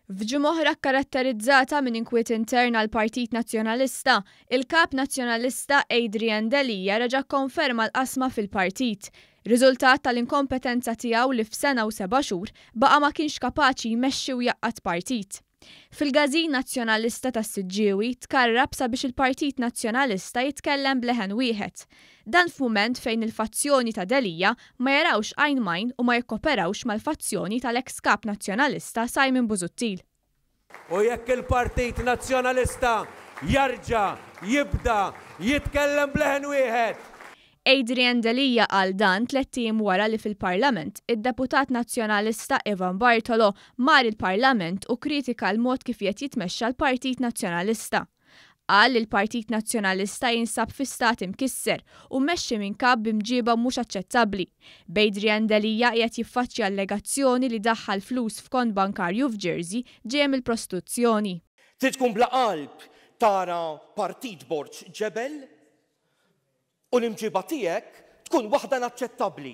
F'ġimgħa oħra kkaratterizzata minn inkwiet intern għall-Partit Nazzjonalista, il-Kap Nazzjonalista Adrian Delia reġa' kkonferma l-qasma fil-partit, riżultat tal-inkompetenza tiegħu li f'sena u seba' xhur baqa' ma kienx kapaċi jmexxi u jgħaqqad partit. Fil-Każin Nazzjonalista tas-Siġġiewi tkarrab sabiex il-Partit Nazzjonalista jitkellem b'leħen wieħed. Dan f'mument fejn il-fazzjoni ta' Delia ma jarawx għajn m'għajn u ma jikkoperawx mal-fazzjoni tal-eks Kap Nazzjonalista Simon Busuttil. U jekk il-Partit Nazzjonalista jarġa' jibda jitkellem b'leħen wieħed, Adrian Delia qal dan tlett ijiem wara li fil-Parlament, id-Deputat Nazzjonalista Ivan Bartolo mar il-Parlament u kkritika l-mod kif qiegħed jitmexxa l-Partit Nazzjonalista. Qal li l-Partit Nazzjonalista jinsab fi stat imkisser u mmexxi minn Kap b'imġieba mhux aċċettabbli. B'Adrian Delia qiegħed jiffaċċja allegazzjoni li daħħal flus f'kont bankarju f'Jersey ġejja mill-prostituzzjoni. Trid tkun bla qalb tara partit Borg ġebel U l-imġiba tiegħek tkun waħda inaċċettabbli.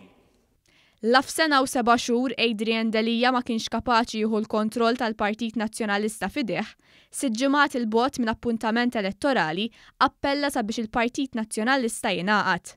La f'sena u seba' xhur Adrian Delia ma kienx kapaċi jieħu l-kontroll tal-Partit Nazzjonalista f'idejh, sitt ġimgħat 'il bogħod minn appuntament elettorali, appella sabiex il-Partit Nazzjonalista jingħaqad.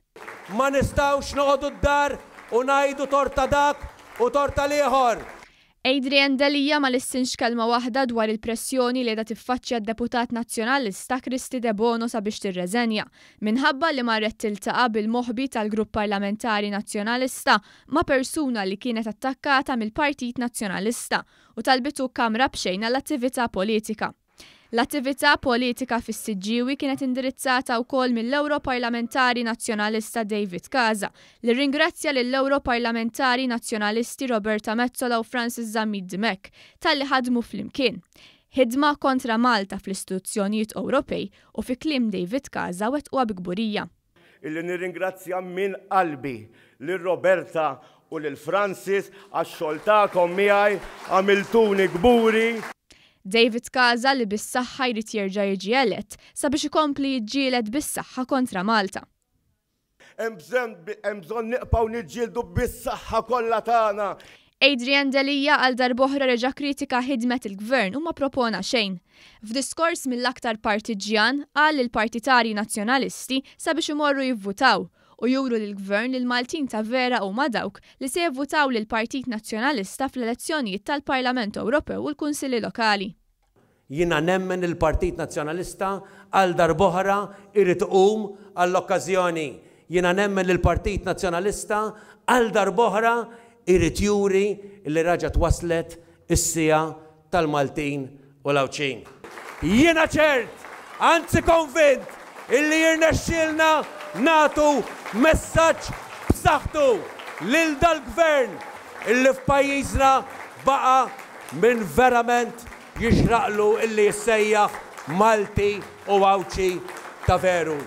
Ma nistgħux noqogħdu d-dar u ngħidu tort ta' dak u tort tal-ieħor. Adrian Delia ma lissinx kelma waħda dwar il-pressjoni li qiegħda tiffaċċja d-Deputat Nazzjonalista Kristy Debono sabiex tirreżenja, minħabba li marret tiltaqa' bil-moħbi tal-Grupp Parlamentari Nazzjonalista ma' persuna li kienet attakkata mill-Partit Nazzjonalista u talbitu kamra b'xejn għall-attività politika. L-attività politika fis-Siġġiewi kienet indirizzata wkoll mill-Ewroparlamentari Nazzjonalista David Casa, li rringrazzja lill-Ewroparlamentari Nazzjonalisti Roberta Metsola u Francis Zammit Dimech talli ħadmu flimkien. Ħidma kontra Malta fl-istituzzjonijiet Ewropej u fi kliem David Casa wettquha bi kburija. Illi nirringrazzja minn qalbi lil Roberta u lil Francis għax-xogħol tagħkom miegħi, għamiltuni kburi. David Casa li bis-saħħa jrid jerġa' jiġi elett sabiex ikompli jiġġieled bis-saħħa kontra Malta. Hemm bżonn nibqgħu niġġieldu bis-saħħa kollha tagħna. Adrian Delia għal darb'oħra reġa' kkritika ħidmet il-Gvern u ma propona xejn. F'diskors mill-aktar partiġġjan, qal lill-partitarji Nazzjonalisti sabiex imorru jivvutaw u juru lill-Gvern li l-Maltin ta' vera huma dawk li se jivvutaw lill-Partit Nazzjonalista fl-elezzjonijiet tal-Parlament Ewropew u l-Kunsilli Lokali. Jiena nemmen li l-Partit Nazzjonalista għal darb'oħra jrid iqum għall-okkażjoni. Jiena nemmen li l-Partit Nazzjonalista għal darb'oħra jrid juri li raġgħet waslet is-siegħa tal-Maltin u l-Għawdxin. Jiena ċert, anzi konvint, illi jirnexxielna nagħtu messaġġ b'saħħtu lil dal-Gvern illi f'pajjiżna baqa' min verament jixraqlu illi jissejjaħ Malti u Għawdxi ta' veru.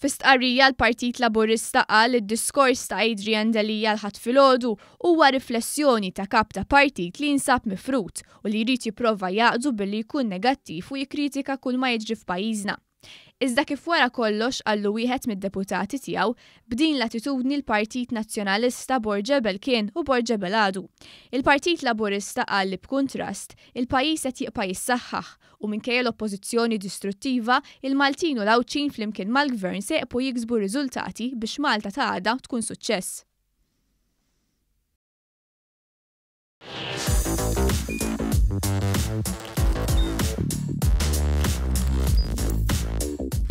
Fi stqarrija l-Partit Laburista qal li d-diskors ta' Adrian Delia l-Ħadd filgħodu huwa riflessjoni ta' kap ta' partit li jinsab mifrud u li jrid jipprova jgħaqqdu billi jkun negattiv u jikkritika kull ma jiġri f'pajjiżna. Iżda kif wara kollox qallu wieħed mid-deputati tiegħu, b'din l-attitudni l-Partit Nazzjonalista Borg Ġebel kien u Borg Ġebel għadu. Il-Partit Laburista qal li b'kuntrast, il-pajjiż qed jibqa' jissaħħaħ u minkejja l-oppożizzjoni distruttiva, il-Maltin u l-Għawdxin flimkien mal-Gvern se jqbqu jiksbu riżultati biex Malta ta' għada tkun suċċess.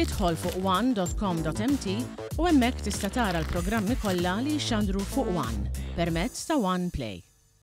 Idħol fuq one.com.mt u hemmhekk tista' tara l-programmi kollha li jixxandru fuq One permezz ta' One Play.